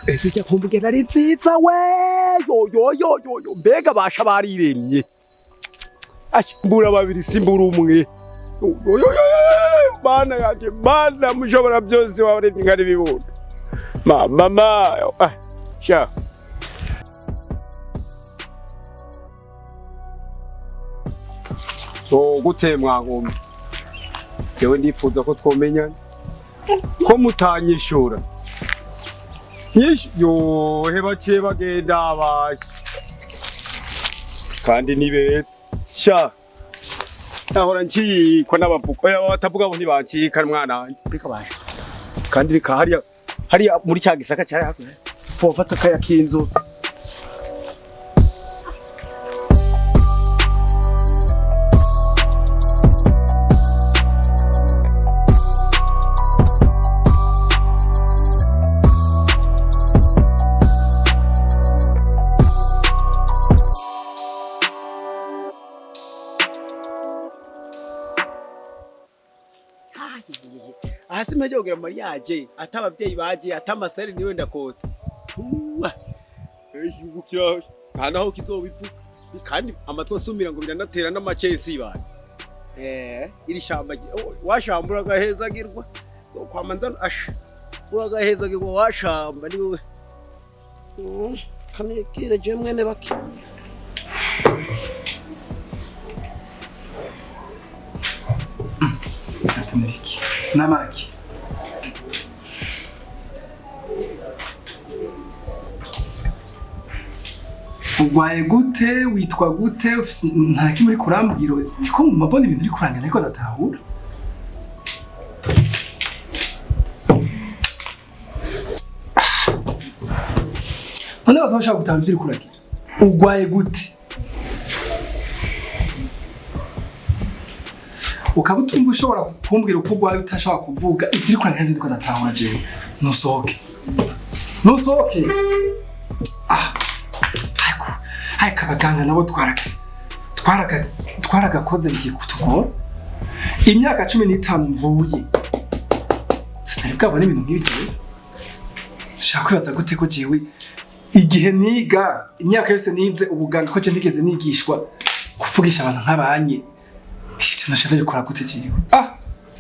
Ese kumbugena ari nziza we, yo yo yo yo yo, mbega basha bariremye. Asha, mbura babiri simbura umwe. Yo yo yo yo, mana yanjye, mana mushobora byose, waremye nkari bibona. Ma mama, ah, sha. So gute mwankombe? Jewe ndifuza ko twomenyana. Ko mutanyishura. Nyinshi yohe baciye bagenda basha. Kandi ni beza. Sha. Nahora ncikwa n'abavuga. Oya, batavuga bo ntibancika mwana wanje. Reka basha. Kandi reka hariya hariya muri cya gisaka cyari hakurya. Fofata akaya k'inzu. Hasi mpeje kugira mariage ata abavyeyi baje ata amasere niwe ndakota. Uwa. Ihubukira nta naho kizobivuga kandi amatwi asumira ngo biranatera n'amacesi bane. Iri shamba washambura agahezagirwa kwama nzano asha uragahezagirwa washamba ni wowe. Kanibwire je mwene bake. Sasa nibiki namaki ugwaye gute, witwa gute, nta kimwe uri kurambwira, siko mbona ibintu uri kurangana ariko ndatahura. None bazashaka gutahura ivyo uri kuragira. Ugwaye gute? Ukaba utumva ushobora kumbwira uko ugwaye utashobora kuvuga ivyo uri kurangana ndiko ndatahura jewe. Nusohoke. Nusohoke. Ah. Ariko ariko abaganga nabo twaragakoze bigiye kutugora. Imyaka 15 mvuye. Sinari bwabone ibintu nk'ibi jewe. Nshaka kwibaza gute ko jewe igihe niga imyaka yose nize ubuganga ko je ntigeze nigishwa kuvugisha abantu nk'abanye. Ivyo nashaka ndabikora gute jewe? Ah,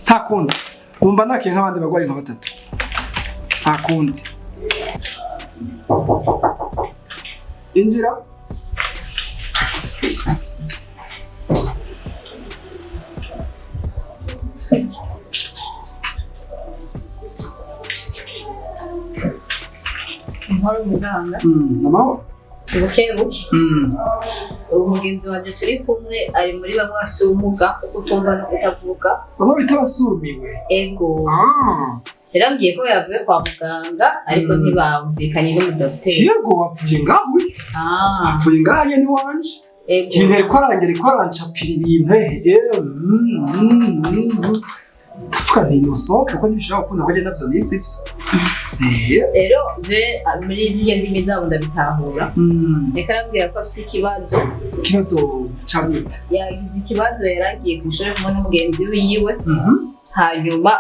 nta kundi. Ubu mba nakiye nk'abandi bagwayi nka batatu. Nta kundi. Injira. Nkora umuganga. Namahoro. Buke buke. Ubu mugenzi wanje turi kumwe ari muri bamwe bafise ubumuga bwo kutumva no kutavuga. Bamwe bita abasumiwe. Ego. Yarambwiye ko yavuye kwa muganga ariko ntibumvikanye n'umudokiteri. Yego, wapfuye ngaho. Apfuye ngaho nyene iwanje. Ego. Ibintu ariko arangira ariko arancapira ibintu Ndavuga nti nusohoke kuko ntibishobora gukunda ko agenda navyo nize ivyo. Rero je muri zirya ndimi zabo ndabitahura. Reka arambwira ko afise ikibazo. Ikibazo ca gute? Yagize ikibazo, yaragiye kw'ishure kumwe n'umugenzi wiwe. Hanyuma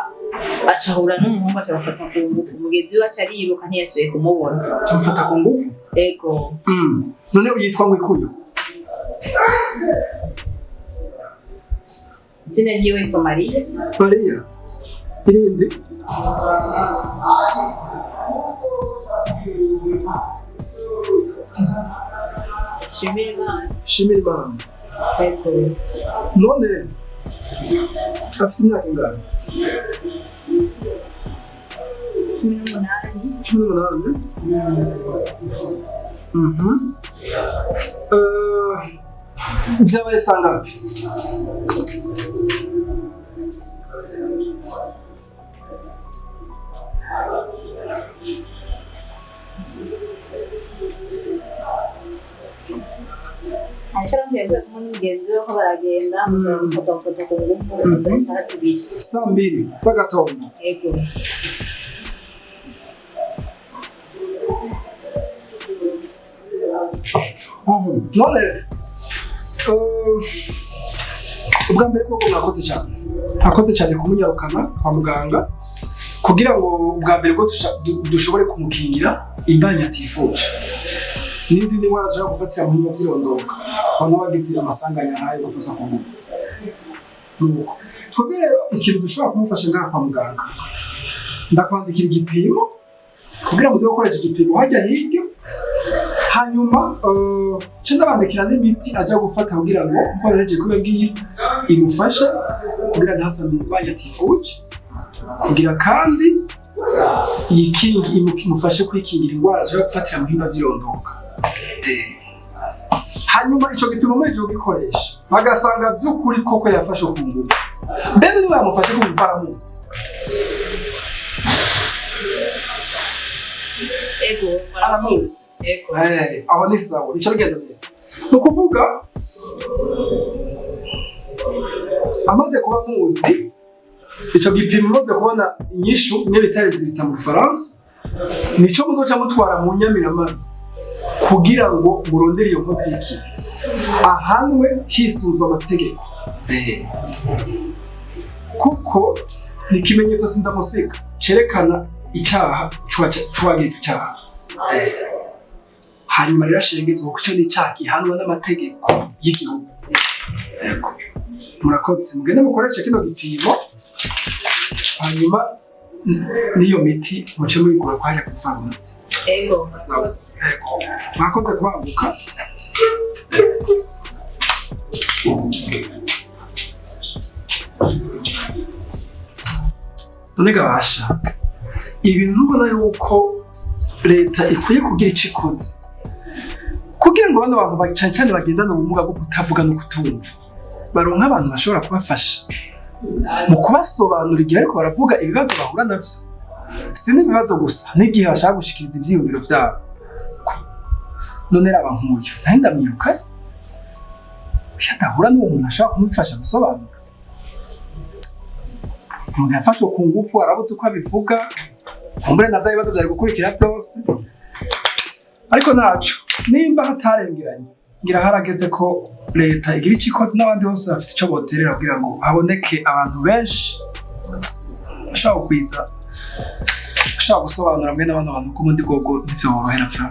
aca ahura n'umuhungu aca amufata ku ngufu. Umugenzi wiwe aca ariruka ntiyasubiye kumubona. Aca amufata ku ngufu? Ego. None yitwa ngo ikuyo? Izina ryiwe yitwa Mariya. Mariya. Irindi? Shimira Imana. Shimira Imana. Ego. None afise imyaka ingana? 18. 18? Vyabaye sangapi? Ariko arambwira ko kumwe n'umugenzi we ko baragenda, bamufata bamufata ku ngufu, isaha zibiri. Saa mbiri z'agatondo. Ego. None ubwa mbere koko mwakoze cyane. Akoze cyane kumunyarukana kwa muganga kugira ngo ubwa mbere bwo dushobore kumukingira imbanyi atifuje n'izindi ndwara zishobora gufatira mu bihimba vy'irondoka, abantu bagize amasanganya nk'ayo gufatwa ku ngufu. Nuko twebwe rero ikintu dushobora kumufasha ngaha kwa muganga, ndakwandikira igipimo kugira ngo uze gukoresha igipimo hajya hirya, hanyuma nce ndabandikira n'imiti ajya gufata kugira ngo, kuko nahejeje kubibabwira, imufashe kugira ntasame umurwayi atifuje, kugira kandi yikingi imufashe kwikingira indwara zishobora gufatira mu bihimba vy'irondoka. Hanyuma ico gipimo muhejeje kugikoresha, bagasanga vy'ukuri koko yafashwe ku ngufu, mbere niba yamufashe ku ngufu aramuzi? Ego. Aramuzi? Ego. Aho ni sawa, bica bigenda neza. Ni ukuvuga amaze kuba muzi, ico gipimo umaze kubona inyishu imwe bita résultat mu gifaransa, nico muzoca mutwara mu nyamiramabi kugira ngo murondere iyo nkozi y'ikibi, ahanwe hisunzwe amategeko. Kuko ni ikimenyetso sindamusiga cerekana icaha c'uwagize icaha. Hanyuma rero ashengezwa, kuko ico ni icaha gihanwa n'amategeko y'igihugu. Yego. Murakoze, mugende mukoreshe kino gipimo, hanyuma n'iyo miti muce muyigura kwa ku farumasi. Ego. Sawa. Murakoze. Yego. Mwakoze kubanguka. None gabasha, ibintu ubona yuko leta ikwiye kugira ico ikoze kugira ngo bano bantu cane cane bagendana ubumuga bwo kutavuga no kutumva baronke abantu bashobora kubafasha mu kubasobanura igihe ariko baravuga ibibazo bahura navyo, si n'ibibazo gusa, n'igihe bashaka gushikiriza ivyiyumviro vyabo. None raba nk'uyu nari ndamwiruka, iyo adahura n'uwo muntu ashobora kumufasha gusobanura. Umuntu yafashwe ku ngufu arabuze uko abivuga, kumbure navyo ibibazo vyari gukurikira byose, ariko ntaco nimba hatarengeranye, ngira harageze ko leta igira ico ikoze n'abandi bose bafite ico boterera kugira ngo haboneke abantu benshi bashobora kugwiza, bashobora gusobanura mwene bano bantu, ko ubundi bwobwo ntivyoborohera. Fra.